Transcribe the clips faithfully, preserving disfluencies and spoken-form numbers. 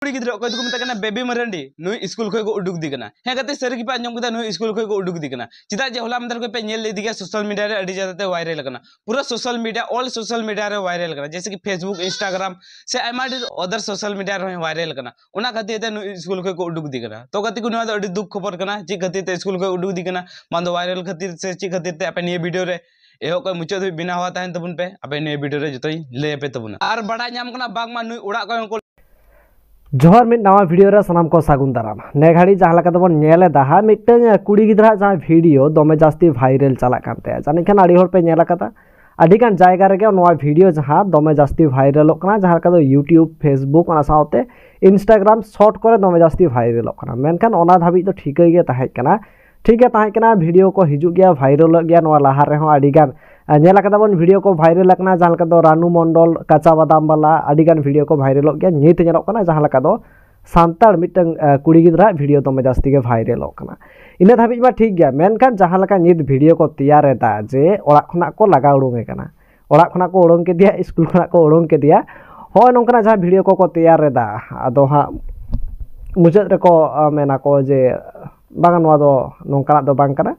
ᱠᱩᱲᱤ ᱜᱤᱫᱽᱨᱟᱹ ᱚᱠᱚᱭ ᱫᱚᱠᱚ ᱢᱮᱛᱟᱭ ᱠᱟᱱᱟ ᱵᱮᱵᱤ ᱢᱟᱨᱟᱱᱰᱤ, ᱱᱩᱭ ᱥᱠᱩᱞ ᱠᱷᱚᱱ ᱠᱚ ᱩᱰᱩᱠ ᱫᱤ ᱠᱟᱱᱟ᱾ ᱦᱮᱸ ᱜᱟᱛᱮ, ᱥᱟᱹᱨᱤ ᱜᱮᱯᱮ ᱟᱸᱡᱚᱢ ᱠᱮᱫᱟ, ᱱᱩᱭ ᱥᱠᱩᱞ ᱠᱷᱚᱱ ᱠᱚ ᱩᱰᱩᱠ ᱫᱤ ᱠᱟᱱᱟ᱾ ᱪᱮᱫᱟᱜ ᱡᱮ ᱦᱚᱞᱟ ᱢᱟᱫᱷᱮᱨ ᱠᱷᱚᱱ ᱯᱮ ᱧᱮᱞ ᱤᱫᱤ ᱜᱮᱭᱟ, ᱥᱳᱥᱟᱞ ᱢᱤᱰᱤᱭᱟ ᱨᱮ ᱟᱹᱰᱤ ᱡᱟᱫᱟ ᱛᱮ ᱵᱷᱟᱭᱨᱟᱞ ᱠᱟᱱᱟ᱾ ᱯᱩᱨᱟᱹ ᱥᱳᱥᱟᱞ ᱢᱤᱰᱤᱭᱟ, ᱚᱞ ᱥᱳᱥᱟᱞ ᱢᱤᱰᱤᱭᱟ ᱨᱮ ᱵᱷᱟᱭᱨᱟᱞ ᱠᱟᱱᱟ, ᱡᱮᱭᱥᱮ ᱠᱤ Facebook, Instagram ᱥᱮ ᱟᱭᱢᱟ ᱰᱷᱮᱨ ᱚᱫᱟᱨ ᱥᱳᱥᱟᱞ ᱢᱤᱰᱤᱭᱟ ᱨᱮᱦᱚᱸ ᱵᱷᱟᱭᱨᱟᱞ ᱠᱟᱱᱟ᱾ ᱚᱱᱟ ᱠᱷᱟᱹᱛᱤᱨ ᱛᱮ ᱱᱩᱭ ᱥᱠᱩᱞ ᱠᱷᱚᱱ ᱠᱚ ᱩᱰᱩᱠ ᱫᱤ ᱠᱟᱱᱟ᱾ ᱛᱚ ᱜᱟᱛᱮ ᱠᱚ, ᱱᱚᱣᱟ ᱫᱚ ᱟᱹᱰᱤ ᱫᱩᱠ ᱠᱷᱚᱵᱚᱨ ᱠᱟᱱᱟ᱾ ᱪᱮᱫ ᱠᱷᱟᱹᱛᱤᱨ ᱛᱮ ᱥᱠᱩᱞ ᱠᱷᱚᱱ ᱩᱰᱩᱠ ᱫᱤ ᱠᱟᱱᱟ? ᱵᱟᱝ ᱫᱚ ᱵᱷᱟᱭᱨᱟᱞ ᱠᱷᱟᱹᱛᱤᱨ ᱥᱮ ᱪᱮᱫ ᱠᱷᱟᱹᱛᱤᱨ ᱛᱮ? ᱟᱯᱮ ᱱᱤᱭᱟᱹ ᱵᱷᱤᱰᱤᱭᱳ ᱨᱮ ᱮᱦᱚᱵ ᱠᱷᱚᱱ ᱢᱩᱪᱟᱹᱫ ᱫᱷᱟᱹᱵᱤᱡ ᱵᱮᱱᱟᱣ ᱛᱟᱦᱮᱱ ᱛᱟᱵᱚᱱ ᱯᱮ, ᱟᱯᱮ ᱱᱤᱭᱟᱹ ᱵᱷᱤᱰᱤᱭᱳ ᱨᱮ ᱡᱚᱛᱚᱧ ᱞᱟᱹᱭ ᱟᱯᱮ ᱛᱟᱵᱚᱱᱟ᱾ ᱟᱨ ᱵᱟᱲᱟᱭ ᱧᱟᱢ ᱠᱟᱱᱟ ᱵᱟᱝᱢᱟ ᱱᱩᱭ ᱚᱲᱟᱜ ᱠᱷᱚᱱ ᱠᱚ ᱡᱚᱦᱟᱨ, ᱢᱤᱫ ᱱᱟᱣᱟ ᱵᱷᱤᱰᱤᱭᱳ ᱨᱮ ᱥᱟᱱᱟᱢ ᱠᱚ ᱥᱟᱹᱜᱩᱱ ᱫᱟᱨᱟᱢ᱾ ᱱᱮ ᱜᱷᱟᱹᱲᱤᱡ ᱡᱟᱦᱟᱸ ᱞᱮᱠᱟ ᱛᱮᱵᱚᱱ ᱧᱮᱞ ᱮᱫᱟ ᱦᱟᱸᱜ, ᱢᱤᱫᱴᱟᱝ ᱠᱩᱲᱤ ᱜᱤᱫᱽᱨᱟᱹ ᱡᱟᱦᱟᱸ ᱵᱷᱤᱰᱤᱭᱳ ᱫᱚᱢᱮ ᱡᱟᱹᱥᱛᱤ ᱵᱷᱟᱭᱨᱟᱞ ᱪᱟᱞᱟᱜ ᱠᱟᱱ ᱛᱟᱭᱟ, ᱡᱟᱹᱱᱤᱡ ᱠᱷᱟᱱ ᱟᱹᱰᱤ ᱦᱚᱲ ᱯᱮ ᱧᱮᱞ ᱟᱠᱟᱫᱟ᱾ ᱟᱹᱰᱤ ᱜᱟᱱ ᱡᱟᱭᱜᱟ ᱨᱮᱜᱮ ᱱᱚᱣᱟ ᱵᱷᱤᱰᱤᱭᱳ ᱡᱟᱦᱟᱸ ᱫᱚᱢᱮ ᱡᱟᱹᱥᱛᱤ ᱵᱷᱟᱭᱨᱟᱞᱚᱜ ᱠᱟᱱᱟ, ᱡᱟᱦᱟᱸ ᱞᱮᱠᱟ ᱫᱚ YouTube, Facebook, ᱚᱱᱟ ᱥᱟᱶᱛᱮ Instagram short ᱠᱚᱨᱮ ᱫᱚᱢᱮ ᱡᱟᱹᱥᱛᱤ ᱵᱷᱟᱭᱨᱟᱞᱚᱜ ᱠᱟᱱᱟ᱾ ᱢᱮᱱᱠᱷᱟᱱ ᱚᱱᱟ ᱫᱷᱟᱹᱵᱤᱡ ᱫᱚ ᱴᱷᱤᱠᱟᱹ ᱜᱮ ᱛᱟᱦᱮᱸ ᱠᱟᱱᱟ, ᱴᱷᱤᱠ ᱜᱮ ᱛᱟᱦᱮᱸ ᱠᱟᱱᱟ, ᱵᱷᱤᱰᱤᱭᱳ ᱠᱚ ᱦᱤᱡᱩᱜ ᱜᱮᱭᱟ, ᱵᱷᱟᱭᱨᱟᱞᱚᱜ ᱜᱮᱭᱟ᱾ ᱱᱚᱣᱟ ᱞᱟᱦᱟ ᱨᱮᱦᱚᱸ ᱟᱹᱰᱤ ᱜᱟᱱ ᱟᱨ ᱧᱮᱞ ᱟᱠᱟᱫᱟ ᱵᱚᱱ, ᱵᱷᱤᱰᱤᱭᱳ ᱠᱚ ᱵᱷᱟᱭᱨᱟᱞ ᱟᱠᱟᱱᱟ, ᱡᱟᱦᱟᱸ ᱞᱮᱠᱟ ᱫᱚ ᱨᱟᱱᱩ ᱢᱚᱱᱰᱚᱞ ᱠᱟᱪᱟ ᱵᱟᱫᱟᱢ ᱵᱟᱞᱟ, ᱟᱹᱰᱤ ᱜᱟᱱ ᱵᱷᱤᱰᱤᱭᱳ ᱠᱚ ᱵᱷᱟᱭᱨᱟᱞᱚᱜ ᱜᱮᱭᱟ᱾ ᱱᱤᱛ ᱧᱮᱞᱚᱜ ᱠᱟᱱᱟ ᱡᱟᱦᱟᱸ ᱞᱮᱠᱟ ᱫᱚ ᱥᱟᱱᱛᱟᱲ ᱢᱤᱫᱴᱟᱝ ᱠᱩᱲᱤ ᱜᱤᱫᱽᱨᱟᱹ ᱵᱷᱤᱰᱤᱭᱳ ᱫᱚᱢᱮ ᱡᱟᱹᱥᱛᱤ ᱜᱮ ᱵᱷᱟᱭᱨᱟᱞᱚᱜ ᱠᱟᱱᱟ᱾ ᱤᱱᱟᱹ ᱫᱷᱟᱹᱵᱤᱡ ᱢᱟ ᱴᱷᱤᱠ ᱜᱮᱭᱟ, ᱢᱮᱱᱠᱷᱟᱱ ᱡᱟᱦᱟᱸ ᱞᱮᱠᱟ ᱱᱤᱛ ᱵᱷᱤᱰᱤᱭᱳ ᱠᱚ ᱛᱮᱭᱟᱨ ᱮᱫᱟ ᱡᱮ ᱚᱲᱟᱜ ᱠᱷᱚᱱᱟᱜ ᱠᱚ ᱞᱟᱜᱟ ᱩᱰᱩᱝ ᱮ ᱠᱟᱱᱟ, ᱚᱲᱟᱜ ᱠᱷᱚᱱᱟᱜ ᱠᱚ ᱩᱰᱩᱝ ᱠᱮᱫᱮᱭᱟ, ᱥᱠᱩᱞ ᱠᱷᱚᱱᱟᱜ ᱠᱚ ᱩᱰᱩᱝ ᱠᱮᱫᱮᱭᱟ, ᱦᱚᱸᱜᱼᱚᱭ ᱱᱚᱝᱠᱟᱱᱟᱜ ᱡᱟᱦᱟᱸ ᱵᱷᱤᱰᱤᱭᱳ ᱠᱚᱠᱚ ᱛᱮᱭᱟᱨ ᱮᱫᱟ, ᱟᱫᱚ ᱦᱟᱸᱜ ᱢᱩᱪᱟᱹᱫ ᱨᱮᱠᱚ ᱢᱮᱱᱟ ᱠᱚ ᱡᱮ ᱵᱟᱝᱟ, ᱱᱚᱣᱟ ᱫᱚ ᱱᱚᱝᱠᱟᱱᱟᱜ ᱫᱚ ᱵᱟᱝ ᱠᱟᱱᱟ,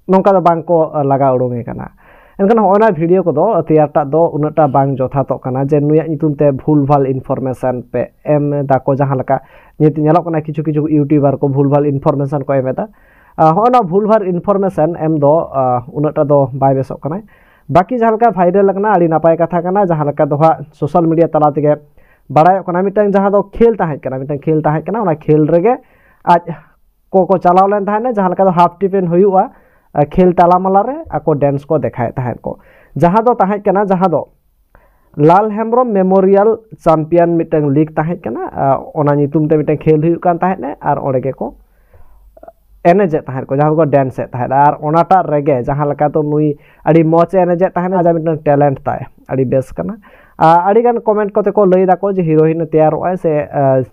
ᱱᱚᱝᱠᱟ ᱫᱚ ᱵᱟᱝ ᱠᱚ ᱞᱟᱜᱟ ᱩᱰᱩᱝ ᱮ ᱠᱟᱱᱟ᱾ ᱮᱱᱠᱷᱟᱱ ᱦᱚᱸᱜᱼᱚᱭ ᱱᱚᱣᱟ ᱵᱷᱤᱰᱤᱭᱳ ᱠᱚᱫᱚ ᱛᱮᱭᱟᱨ ᱴᱟᱜ ᱫᱚ ᱩᱱᱟᱹᱜ ᱴᱟ ᱵᱟᱝ ᱡᱚᱛᱷᱟᱛᱚᱜ ᱠᱟᱱᱟ ᱡᱮ ᱱᱩᱭᱟᱜ ᱧᱩᱛᱩᱢ ᱛᱮ ᱵᱷᱩᱞ ᱵᱷᱟᱞ ᱤᱱᱯᱷᱚᱨᱢᱮᱥᱚᱱ ᱯᱮ ᱮᱢ ᱮᱫᱟ ᱠᱚ, ᱡᱟᱦᱟᱸ ᱞᱮᱠᱟ ᱱᱤᱛ ᱧᱮᱞᱚᱜ ᱠᱟᱱᱟ ᱠᱤᱪᱷᱩ ᱠᱤᱪᱷᱩ ᱤᱭᱩᱴᱩᱵᱟᱨ ᱠᱚ ᱵᱷᱩᱞ ᱵᱷᱟᱞ ᱤᱱᱯᱷᱚᱨᱢᱮᱥᱚᱱ ᱠᱚ ᱮᱢ ᱮᱫᱟ᱾ ᱦᱚᱸᱜᱼᱚᱭ ᱱᱚᱣᱟ ᱵᱷᱩᱞ ᱵᱷᱟᱞ ᱤᱱᱯᱷᱚᱨᱢᱮᱥᱚᱱ ᱮᱢ ᱫᱚ ᱩᱱᱟᱹᱜ ᱴᱟ ᱫᱚ ᱵᱟᱭ ᱵᱮᱥᱚᱜ ᱠᱟᱱᱟ᱾ ᱵᱟᱹᱠᱤ ᱡᱟᱦᱟᱸ ᱞᱮᱠᱟ ᱵᱷᱟᱭᱨᱟᱞ ᱟᱠᱟᱱᱟ, ᱟᱹᱰᱤ ᱱᱟᱯᱟᱭ ᱠᱟᱛᱷᱟ ᱠᱟᱱᱟ, ᱡᱟᱦᱟᱸ ᱞᱮᱠᱟ ᱫᱚ ᱦᱟᱸᱜ ᱥᱳᱥᱟᱞ ᱢᱤᱰᱤᱭᱟ ᱛᱟᱞᱟ ᱛᱮᱜᱮ ᱵᱟᱲᱟᱭᱚᱜ ᱠᱟᱱᱟ, ᱢᱤᱫᱴᱟᱝ ᱡᱟᱦᱟᱸ ᱫᱚ ᱠᱷᱮᱞ ᱛᱟᱦᱮᱸ ᱠᱟᱱᱟ, ᱢᱤᱫᱴᱟᱝ ᱠᱷᱮᱞ ᱛᱟᱦᱮᱸ ᱠᱟᱱᱟ, ᱚᱱᱟ ᱠᱷᱮᱞ ᱨᱮᱜᱮ ᱟᱡ ᱠᱚ ᱠᱚ ᱪᱟᱞᱟᱣ ᱞᱮᱱ ᱛᱟᱦᱮᱸᱱᱟ, ᱡᱟᱦᱟᱸ ᱞᱮᱠᱟ ᱫᱚ ᱦᱟᱯ ᱴᱤᱯᱮᱱ ᱦᱩᱭᱩᱜᱼᱟ, ᱠᱷᱮᱞ ᱛᱟᱞᱟᱢᱟᱞᱟ ᱨᱮ ᱟᱠᱚ ᱰᱮᱱᱥ ᱠᱚ ᱫᱮᱠᱷᱟᱣᱮᱫ ᱛᱟᱦᱮᱸᱫ ᱠᱚ, ᱡᱟᱦᱟᱸ ᱫᱚ ᱛᱟᱦᱮᱸ ᱠᱟᱱᱟ, ᱡᱟᱦᱟᱸ ᱫᱚ ᱞᱟᱞ ᱦᱮᱢᱵᱨᱚᱢ ᱢᱮᱢᱳᱨᱤᱭᱟᱞ ᱪᱟᱢᱯᱤᱭᱟᱱ ᱢᱤᱫᱴᱟᱝ ᱞᱤᱜᱽ ᱛᱟᱦᱮᱸ ᱠᱟᱱᱟ᱾ ᱚᱱᱟ ᱧᱩᱛᱩᱢ ᱛᱮ ᱢᱤᱫᱴᱟᱝ ᱠᱷᱮᱞ ᱦᱩᱭᱩᱜ ᱠᱟᱱ ᱛᱟᱦᱮᱸᱫ, ᱟᱨ ᱚᱸᱰᱮ ᱜᱮᱠᱚ ᱮᱱᱮᱡᱮᱫ ᱛᱟᱦᱮᱸᱫ ᱠᱚ, ᱡᱟᱦᱟᱸ ᱫᱚᱠᱚ ᱰᱮᱱᱥ ᱮᱫ ᱛᱟᱦᱮᱸᱫ᱾ ᱟᱨ ᱚᱱᱟᱴᱟᱜ ᱨᱮᱜᱮ ᱡᱟᱦᱟᱸ ᱞᱮᱠᱟ ᱫᱚ ᱱᱩᱭ ᱟᱹᱰᱤ ᱢᱚᱡᱽ ᱮ ᱮᱱᱮᱡᱮᱫ ᱛᱟᱦᱮᱸᱫ, ᱟᱡᱟᱜ ᱢᱤᱫᱴᱟᱝ ᱴᱮᱞᱮᱱᱴ ᱛᱟᱭ ᱟᱹᱰᱤ ᱵᱮᱥ ᱠᱟᱱᱟ᱾ ᱟᱨ ᱟᱹᱰᱤ ᱜᱟᱱ ᱠᱚᱢᱮᱱᱴ ᱠᱚᱛᱮ ᱠᱚ ᱞᱟᱹᱭ ᱫᱟᱠᱚ ᱡᱮ ᱦᱤᱨᱳᱭᱤᱱ ᱮ ᱛᱮᱭᱟᱨᱚᱜᱼᱟᱭ ᱥᱮ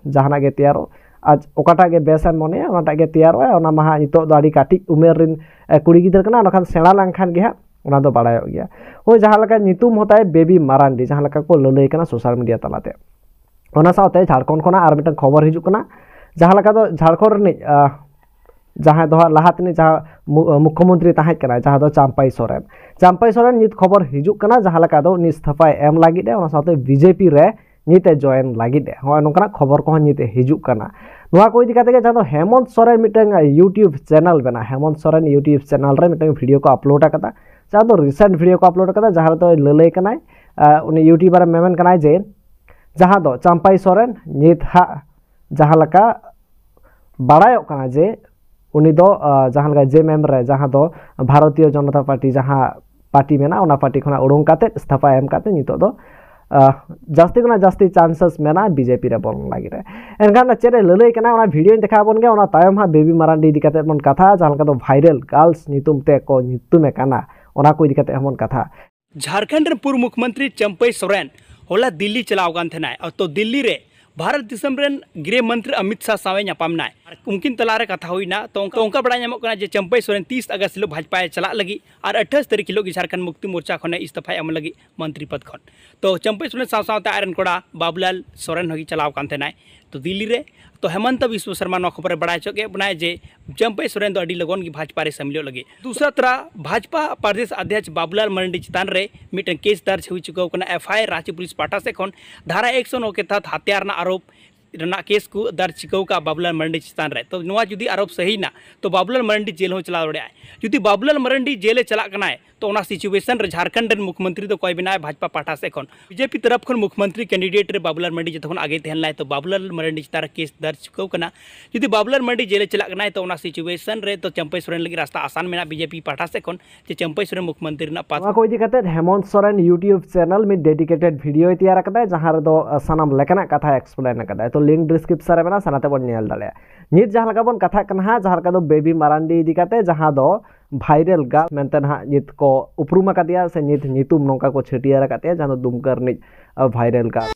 ᱡᱟᱦᱟᱱᱟᱜ ᱜᱮ ᱛᱮᱭᱟᱨᱚᱜ, ᱟᱡ ᱚᱠᱟᱴᱟᱜ ᱜᱮ ᱵᱮᱥ ᱮᱢ ᱢᱚᱱᱮᱭᱟ ᱚᱱᱟᱴᱟᱜ ᱜᱮ ᱛᱮᱭᱟᱨᱚᱜᱼᱟᱭ, ᱚᱱᱟ ᱢᱟ ᱦᱟᱸᱜ ᱱᱤᱛᱚᱜ ᱫᱚ ᱟᱹᱰᱤ ᱠᱟᱹᱴᱤᱡ ᱩᱢᱮᱨ ᱨᱮᱱ ᱠᱩᱲᱤ ᱜᱤᱫᱽᱨᱟᱹ ᱠᱟᱱᱟ, ᱚᱱᱟ ᱠᱷᱟᱱ ᱥᱮᱬᱟ ᱞᱮᱱᱠᱷᱟᱱ ᱜᱮ ᱦᱟᱸᱜ ᱚᱱᱟ ᱫᱚ ᱵᱟᱲᱟᱭᱚᱜ ᱜᱮᱭᱟ᱾ ᱦᱳᱭ, ᱡᱟᱦᱟᱸ ᱞᱮᱠᱟ ᱧᱩᱛᱩᱢ ᱦᱚᱸ ᱛᱟᱭ ᱵᱮᱵᱤ ᱢᱟᱨᱟᱱᱰᱤ, ᱡᱟᱦᱟᱸ ᱞᱮᱠᱟ ᱠᱚ ᱞᱟᱹᱞᱟᱹᱭ ᱠᱟᱱᱟ ᱥᱳᱥᱟᱞ ᱢᱤᱰᱤᱭᱟ ᱛᱟᱞᱟᱛᱮ᱾ ᱚᱱᱟ ᱥᱟᱶᱛᱮ ᱡᱷᱟᱲᱠᱷᱚᱸᱰ ᱠᱷᱚᱱᱟᱜ ᱟᱨ ᱢᱤᱫᱴᱟᱝ ᱠᱷᱚᱵᱚᱨ ᱦᱤᱡᱩᱜ ᱠᱟᱱᱟ, ᱡᱟᱦᱟᱸ ᱞᱮᱠᱟ ᱫᱚ ᱡᱷᱟᱲᱠᱷᱚᱸᱰ ᱨᱤᱱᱤᱡ, ᱟᱦ, ᱡᱟᱦᱟᱸᱭ ᱫᱚ ᱦᱟᱸᱜ ᱞᱟᱦᱟ ᱛᱮᱱᱤᱡ ᱡᱟᱦᱟᱸ ᱢᱩ-, ᱢᱩᱠᱠᱷᱚᱢᱚᱱᱛᱨᱤ ᱛᱟᱦᱮᱸ ᱠᱟᱱᱟᱭ, ᱡᱟᱦᱟᱸ ᱫᱚ ᱪᱟᱢᱯᱟᱭ ᱥᱚᱨᱮᱱ, ᱪᱟᱢᱯᱟᱭ ᱥᱚᱨᱮᱱ ᱱᱤᱛ ᱠᱷᱚᱵᱚᱨ ᱦᱤᱡᱩᱜ ᱠᱟᱱᱟ, ᱡᱟᱦᱟᱸ ᱞᱮᱠᱟ ᱫᱚ ᱩᱱᱤ ᱤᱥᱛᱷᱟᱯᱟᱭ ᱮᱢ ᱞᱟᱹᱜᱤᱫ ᱮ, ᱚᱱᱟ ᱥᱟᱶᱛᱮ ᱵᱤᱡᱮᱯᱤ ᱨᱮ ᱱᱤᱛ ᱮ join ᱞᱟᱹᱜᱤᱫ ᱮ᱾ ᱦᱚᱸᱜᱼᱚᱭ ᱱᱚᱝᱠᱟᱱᱟᱜ ᱠᱷᱚᱵᱚᱨ ᱠᱚᱦᱚᱸ ᱱᱤᱛ ᱮ ᱦᱤᱡᱩᱜ ᱠᱟᱱᱟ᱾ ᱱᱚᱣᱟ ᱠᱚ ᱤᱫᱤ ᱠᱟᱛᱮ ᱜᱮ ᱡᱟᱦᱟᱸ ᱫᱚ ᱦᱮᱢᱚᱱᱛ ᱥᱚᱨᱮᱱ ᱢᱤᱫᱴᱟᱝ YouTube channel ᱢᱮᱱᱟᱜᱼᱟ, ᱦᱮᱢᱚᱱᱛ ᱥᱚᱨᱮᱱ YouTube channel ᱨᱮ ᱢᱤᱫᱴᱟᱝ video ᱠᱚ upload ᱟᱠᱟᱫᱟ, ᱡᱟᱦᱟᱸ ᱫᱚ recent video ᱠᱚ upload ᱟᱠᱟᱫᱟ, ᱡᱟᱦᱟᱸ ᱨᱮᱫᱚ ᱞᱟᱹᱞᱟᱹᱭ ᱠᱟᱱᱟᱭ, ᱟᱦ, ᱩᱱᱤ YouTuber ᱮ ᱢᱮᱢᱮᱱ ᱠᱟᱱᱟᱭ ᱡᱮ ᱡᱟᱦᱟᱸ ᱫᱚ ᱪᱟᱢᱯᱟᱭ ᱥᱚᱨᱮᱱ ᱱᱤᱛ ᱦᱟᱸᱜ ᱡᱟᱦᱟᱸ ᱞᱮᱠᱟ ᱵᱟᱲᱟᱭᱚᱜ ᱠᱟᱱᱟ ᱡᱮ ᱩᱱᱤ ᱫᱚ, ᱟᱦ, ᱡᱟᱦᱟᱸ ᱞᱮᱠᱟ JMM ᱨᱮ, ᱡᱟᱦᱟᱸ ᱫᱚ ᱵᱷᱟᱨᱚᱛᱤᱭᱚ ᱡᱚᱱᱚᱛᱟ ᱯᱟᱨᱴᱤ ᱡᱟᱦᱟᱸ ᱯᱟᱨᱴᱤ ᱢᱮᱱᱟᱜᱼᱟ, ᱚᱱᱟ ᱯᱟᱨᱴᱤ ᱠᱷᱚᱱᱟᱜ ᱩᱰᱩᱝ ᱠᱟᱛᱮ, ᱤᱥᱛᱷᱟᱯᱟ ᱮᱢ ᱠᱟᱛᱮ ᱱᱤᱛᱚᱜ ᱫᱚ, ᱟᱦ, ᱡᱟᱹᱥᱛᱤ ᱠᱷᱚᱱᱟᱜ ᱡᱟᱹᱥᱛᱤ chances ᱢᱮᱱᱟᱜᱼᱟ BJP ᱨᱮ ᱵᱚᱞᱚᱱ ᱞᱟᱹᱜᱤᱫ ᱨᱮ᱾ ᱮᱱᱠᱷᱟᱱ ᱪᱮᱫ ᱮ ᱞᱟᱹᱞᱟᱹᱭ ᱠᱟᱱᱟ, ᱚᱱᱟ video ᱧ ᱫᱮᱠᱷᱟᱣ ᱟᱵᱚᱱ ᱜᱮ, ᱚᱱᱟ ᱛᱟᱭᱚᱢ ᱦᱟᱸᱜ ᱵᱮᱵᱤ ᱢᱟᱨᱟᱱᱰᱤ ᱤᱫᱤ ᱠᱟᱛᱮ ᱵᱚᱱ ᱠᱟᱛᱷᱟ, ᱡᱟᱦᱟᱸ ᱞᱮᱠᱟ ᱫᱚ viral girls ᱧᱩᱛᱩᱢ ᱛᱮ ᱠᱚ ᱧᱩᱛᱩᱢᱮ ᱠᱟᱱᱟ, ᱚᱱᱟ ᱠᱚ ᱤᱫᱤ ᱠᱟᱛᱮ ᱦᱚᱸᱵᱚᱱ ᱠᱟᱛᱷᱟ᱾ ᱡᱷᱟᱲᱠᱷᱚᱸᱰ ᱨᱮᱱ ᱯᱩᱨᱵᱚ ᱢᱩᱠᱷᱭᱚᱢᱚᱱᱛᱨᱤ ᱪᱟᱢᱯᱟᱭ ᱥᱚᱨᱮᱱ ᱦᱚᱞᱟ ᱫᱤᱞᱞᱤ ᱪᱟᱞᱟᱣ ᱟᱠᱟᱱ ᱛᱟᱦᱮᱱᱟᱭ᱾ ᱛᱚ, ᱫᱤᱞᱞᱤ ᱨᱮ ᱵᱷᱟᱨᱚᱛ ᱫᱤᱥᱚᱢ ᱨᱮᱱ ᱜᱨᱤᱦᱚ ᱢᱚᱱᱛᱨᱤ ᱚᱢᱤᱛ ᱥᱟᱦ ᱥᱟᱶ ᱮ ᱧᱟᱯᱟᱢ ᱮᱱᱟᱭ᱾ ᱟᱨ ᱩᱱᱠᱤᱱ ᱛᱟᱞᱟ ᱨᱮ ᱠᱟᱛᱷᱟ ᱦᱩᱭ ᱮᱱᱟ᱾ ᱛᱚ, ᱚᱱᱠᱟ, ᱚᱱᱠᱟ ᱵᱟᱲᱟᱭ ᱧᱟᱢᱚᱜ ᱠᱟᱱᱟ ᱡᱮ ᱪᱟᱢᱯᱟᱭ ᱥᱚᱨᱮᱱ ᱛᱤᱥ ᱟᱜᱚᱥᱴ ᱦᱤᱞᱳᱜ ᱵᱷᱟᱡᱽᱯᱟ ᱮ ᱪᱟᱞᱟᱜ ᱞᱟᱹᱜᱤᱫ ᱟᱨ ᱟᱴᱷᱟᱥ ᱛᱟᱹᱨᱤᱠᱷ ᱦᱤᱞᱳᱜ ᱜᱮ ᱡᱷᱟᱲᱠᱷᱚᱸᱰ ᱢᱩᱠᱛᱤ ᱢᱳᱨᱪᱟ ᱠᱷᱚᱱᱮ ᱤᱥᱛᱚᱯᱷᱟᱭ ᱮᱢ ᱞᱟᱹᱜᱤᱫ ᱢᱚᱱᱛᱨᱤ ᱯᱚᱫᱽ ᱠᱷᱚᱱ᱾ ᱛᱚ, ᱪᱟᱢᱯᱟᱭ ᱥᱚᱨᱮᱱ ᱥᱟᱶ ᱥᱟᱶᱛᱮ ᱟᱡ ᱨᱮᱱ ᱠᱚᱲᱟ ᱵᱟᱵᱩᱞᱟᱞ ᱥᱚᱨᱮᱱ ᱦᱚᱸ ᱪᱟᱞᱟᱣ ᱟᱠᱟᱱ ᱛᱟᱦᱮᱱᱟᱭ᱾ ᱛᱚ, ᱫᱤᱞᱞᱤ ᱨᱮ᱾ ᱛᱚ, ᱦᱮᱢᱚᱱᱛᱚ ᱵᱤᱥᱣᱚ ᱥᱚᱨᱢᱟ ᱱᱚᱣᱟ ᱠᱷᱚᱵᱚᱨ ᱮ ᱵᱟᱲᱟᱭ ᱦᱚᱪᱚ ᱠᱮᱫ ᱵᱚᱱᱟᱭ ᱡᱮ ᱪᱟᱢᱯᱟᱭ ᱥᱚᱨᱮᱱ ᱫᱚ ᱟᱹᱰᱤ ᱞᱚᱜᱚᱱ ᱜᱮ ᱵᱷᱟᱡᱽᱯᱟ ᱨᱮ ᱥᱟᱹᱢᱤᱞᱚᱜ ᱞᱟᱹᱜᱤᱫ᱾ ᱫᱩᱥᱨᱟ ᱛᱚᱨᱟ ᱵᱷᱟᱡᱽᱯᱟ ᱯᱨᱚᱫᱮᱥ ᱚᱫᱷᱭᱚᱠᱥ ᱵᱟᱵᱩᱞᱟᱞ ᱢᱟᱨᱟᱱᱰᱤ ᱪᱮᱛᱟᱱ ᱨᱮ ᱢᱤᱫᱴᱟᱝ ᱠᱮᱥ ᱫᱟᱨᱡᱽ ᱦᱩᱭ ᱪᱩᱠᱟᱹᱣ ᱠᱟᱱᱟ, FIR ᱨᱟᱸᱪᱤ ᱯᱩᱞᱤᱥ ᱯᱟᱦᱴᱟ ᱥᱮᱫ ᱠᱷᱚᱱ᱾ ᱫᱷᱟᱨᱟ ᱮᱠᱥᱚ ᱱᱚ ᱠᱮ ᱛᱟᱦᱟᱛ ᱦᱟᱛᱭᱟ ᱨᱮᱱᱟᱜ ᱟᱨᱳᱯ ᱨᱮᱱᱟᱜ ᱠᱮᱥ ᱠᱚ ᱫᱟᱨᱡᱽ ᱪᱩᱠᱟᱹᱣ ᱠᱟᱜᱼᱟ ᱵᱟᱵᱩᱞᱟᱞ ᱢᱟᱨᱟᱱᱰᱤ ᱪᱮᱛᱟᱱ ᱨᱮ᱾ ᱛᱚ, ᱱᱚᱣᱟ ᱡᱩᱫᱤ ᱟᱨᱳᱯ ᱥᱟᱹᱦᱤᱭᱮᱱᱟ, ᱛᱚ ᱵᱟᱵᱩᱞᱟᱞ ᱢᱟᱨᱟᱱᱰᱤ ᱡᱮᱞ ᱦᱚᱸ ᱪᱟᱞᱟᱣ ᱫᱟᱲᱮᱭᱟᱜᱼᱟᱭ᱾ ᱡᱩᱫᱤ ᱵᱟᱵᱩᱞᱟᱞ ᱢᱟᱨᱟᱱᱰᱤ ᱡᱮᱞᱮ ᱪᱟᱞᱟᱜ ᱠᱟᱱᱟᱭ, ᱛᱚ ᱚᱱᱟ situation ᱨᱮ ᱡᱷᱟᱲᱠᱷᱚᱸᱰ ᱨᱮᱱ ᱢᱩᱠᱷᱭᱚᱢᱚᱱᱛᱨᱤ ᱫᱚ ᱚᱠᱚᱭ ᱵᱮᱱᱟᱜᱼᱟᱭ ᱵᱷᱟᱡᱽᱯᱟ ᱯᱟᱦᱴᱟ ᱥᱮᱫ ᱠᱷᱚᱱ? BJP ᱛᱚᱨᱚᱯ ᱠᱷᱚᱱ ᱢᱩᱠᱷᱭᱚᱢᱚᱱᱛᱨᱤ candidate ᱨᱮ ᱵᱟᱵᱩᱞᱟᱞ ᱢᱟᱨᱟᱱᱰᱤ ᱡᱚᱛᱚ ᱠᱷᱚᱱ ᱟᱜᱮ ᱛᱟᱦᱮᱸ ᱞᱮᱱᱟᱭ, ᱛᱚ ᱵᱟᱵᱩᱞᱟᱞ ᱢᱟᱨᱟᱱᱰᱤ ᱪᱮᱛᱟᱱ ᱨᱮ ᱠᱮᱥ ᱫᱟᱨᱡᱽ ᱪᱩᱠᱟᱹᱣ ᱠᱟᱱᱟ᱾ ᱡᱩᱫᱤ ᱵᱟᱵᱩᱞᱟᱞ ᱢᱟᱨᱟᱱᱰᱤ ᱡᱮᱞᱮ ᱪᱟᱞᱟᱜ ᱠᱟᱱᱟᱭ, ᱛᱚ ᱚᱱᱟ situation ᱨᱮ ᱛᱚ ᱪᱟᱢᱯᱟᱭ ᱥᱚᱨᱮᱱ ᱞᱟᱹᱜᱤᱫ ᱨᱟᱥᱛᱟ ᱟᱥᱟᱱ ᱢᱮᱱᱟᱜᱼᱟ BJP ᱯᱟᱦᱴᱟ ᱥᱮᱫ ᱠᱷᱚᱱ, ᱡᱮ ᱪᱟᱢᱯᱟᱭ ᱥᱚᱨᱮᱱ ᱢᱩᱠᱷᱭᱚᱢᱚᱱᱛᱨᱤ ᱨᱮᱱᱟᱜ ᱯᱟᱛ᱾ ᱱᱚᱣᱟ ᱠᱚ ᱤᱫᱤ ᱠᱟᱛᱮ ᱦᱮᱢᱚᱱᱛ ᱥᱚᱨᱮᱱ YouTube channel ᱢᱤᱫ dedicated video ᱭ ᱛᱮᱭᱟᱨ ᱟᱠᱟᱫᱟ, ᱡᱟᱦᱟᱸ ᱨᱮᱫᱚ, ᱟ, ᱥᱟᱱᱟᱢ ᱞᱮᱠᱟᱱᱟᱜ ᱠᱟᱛᱷᱟ explain ᱟᱠᱟᱫᱟᱭ᱾ ᱛᱚ, link description ᱨᱮ ᱢᱮᱱᱟᱜᱼᱟ, ᱥᱟᱱᱟᱢ ᱛᱮᱵᱚᱱ ᱧᱮᱞ ᱫᱟᱲᱮᱭᱟᱜᱼᱟ᱾ ᱱᱤᱛ ᱡᱟᱦᱟᱸ ᱞᱮᱠᱟ ᱵᱚᱱ ᱠᱟᱛᱷᱟᱜ ᱠᱟᱱᱟ ᱦᱟᱸᱜ, ᱡᱟᱦᱟᱸ ᱞᱮᱠᱟ ᱫᱚ ᱵᱮᱵᱤ ᱢᱟᱨᱟᱱᱰᱤ ᱤᱫᱤ ᱠᱟᱛᱮ, ᱡᱟᱦᱟᱸ ᱫᱚ viral girl ᱢᱮᱱᱛᱮ ᱱᱟᱦᱟᱜ ᱱᱤᱛ ᱠᱚ ᱩᱯᱨᱩᱢ ᱟᱠᱟᱫᱮᱭᱟ ᱥᱮ ᱱᱤᱛ ᱧᱩᱛᱩᱢ ᱱᱚᱝᱠᱟ ᱠᱚ ᱪᱷᱟᱹᱴᱭᱟᱹᱨ ᱟᱠᱟᱫ ᱛᱟᱭᱟ, ᱡᱟᱦᱟᱸ ᱫᱚ ᱫᱩᱢᱠᱟ ᱨᱤᱱᱤᱡ, ᱟ, viral girl᱾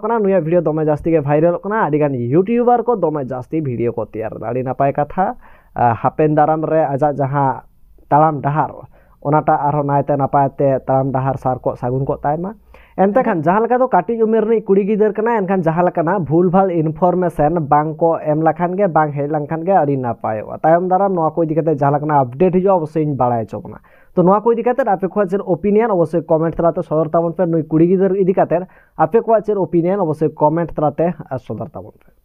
ᱠᱟᱱᱟ, ᱱᱩᱭᱟᱜ ᱵᱷᱤᱰᱤᱭᱳ ᱫᱚᱢᱮ ᱡᱟᱹᱥᱛᱤ ᱜᱮ ᱵᱷᱟᱭᱨᱟᱞᱚᱜ ᱠᱟᱱᱟ, ᱟᱹᱰᱤ ᱜᱟᱱ ᱭᱩᱴᱤᱭᱩᱵᱟᱨ ᱠᱚ ᱫᱚᱢᱮ ᱡᱟᱹᱥᱛᱤ ᱵᱷᱤᱰᱤᱭᱳ ᱠᱚ ᱛᱮᱭᱟᱨ ᱮᱫᱟ᱾ ᱟᱹᱰᱤ ᱱᱟᱯᱟᱭ ᱠᱟᱛᱷᱟ᱾ ᱟᱨ ᱦᱟᱯᱮᱱ ᱫᱟᱨᱟᱢ ᱨᱮ ᱟᱡᱟᱜ ᱡᱟᱦᱟᱸ ᱛᱟᱲᱟᱢ ᱰᱟᱦᱟᱨ, ᱚᱱᱟᱴᱟᱜ ᱟᱨᱦᱚᱸ ᱱᱟᱭᱛᱮ ᱱᱟᱯᱟᱭ ᱛᱮ ᱛᱟᱲᱟᱢ ᱰᱟᱦᱟᱨ ᱥᱟᱨ ᱠᱚᱜ ᱥᱟᱹᱜᱩᱱ ᱠᱚᱜ ᱛᱟᱭ ᱢᱟ᱾ ᱮᱱᱛᱮ ᱠᱷᱟᱱ ᱡᱟᱦᱟᱸ ᱞᱮᱠᱟ ᱫᱚ ᱠᱟᱹᱴᱤᱡ ᱩᱢᱮᱨ ᱨᱤᱱᱤᱡ ᱠᱩᱲᱤ ᱜᱤᱫᱟᱹᱨ ᱠᱟᱱᱟᱭ, ᱮᱱᱠᱷᱟᱱ ᱡᱟᱦᱟᱸ ᱞᱮᱠᱟᱱᱟᱜ ᱵᱷᱩᱞ ᱵᱷᱟᱞ ᱤᱱᱯᱷᱚᱨᱢᱮᱥᱚᱱ ᱵᱟᱝ ᱠᱚ ᱮᱢ ᱞᱮᱠᱷᱟᱱ ᱜᱮ, ᱵᱟᱝ ᱦᱮᱡ ᱞᱮᱱᱠᱷᱟᱱ ᱜᱮ ᱟᱹᱰᱤ ᱱᱟᱯᱟᱭᱚᱜᱼᱟ᱾ ᱛᱟᱭᱚᱢ ᱫᱟᱨᱟᱢ ᱱᱚᱣᱟ ᱠᱚ ᱤᱫᱤ ᱠᱟᱛᱮ ᱡᱟᱦᱟᱸ ᱞᱮᱠᱟᱱᱟᱜ ᱟᱯᱰᱮᱴ ᱦᱤᱡᱩᱜᱼᱟ, ᱚᱵᱚᱥᱥᱳᱭ ᱤᱧ ᱵᱟᱲᱟᱭ ᱦᱚᱪᱚ ᱵᱚᱱᱟ᱾ ᱛᱚ ᱱᱚᱣᱟ ᱠᱚ ᱤᱫᱤ ᱠᱟᱛᱮ ᱟᱯᱮ ᱠᱚᱣᱟᱜ ᱪᱮᱫ ᱚᱯᱤᱱᱤᱭᱚᱱ, ᱚᱵᱚᱥᱥᱳᱭ ᱠᱚᱢᱮᱱᱴ ᱛᱟᱞᱟᱛᱮ ᱥᱚᱫᱚᱨ ᱛᱟᱵᱚᱱ ᱯᱮ᱾ ᱱᱩᱭ ᱠᱩᱲᱤ ᱜᱤᱫᱟᱹᱨ ᱤᱫᱤ ᱠᱟᱛᱮ ᱟᱯᱮ ᱠᱚᱣᱟᱜ ᱪᱮᱫ ᱚᱯᱤᱱᱤᱭᱚᱱ, ᱚᱵᱚᱥᱥᱳᱭ ᱠᱚᱢᱮᱱᱴ ᱛᱟᱞᱟᱛᱮ ᱥᱚᱫᱚᱨ ᱛᱟᱵᱚᱱ ᱯᱮ᱾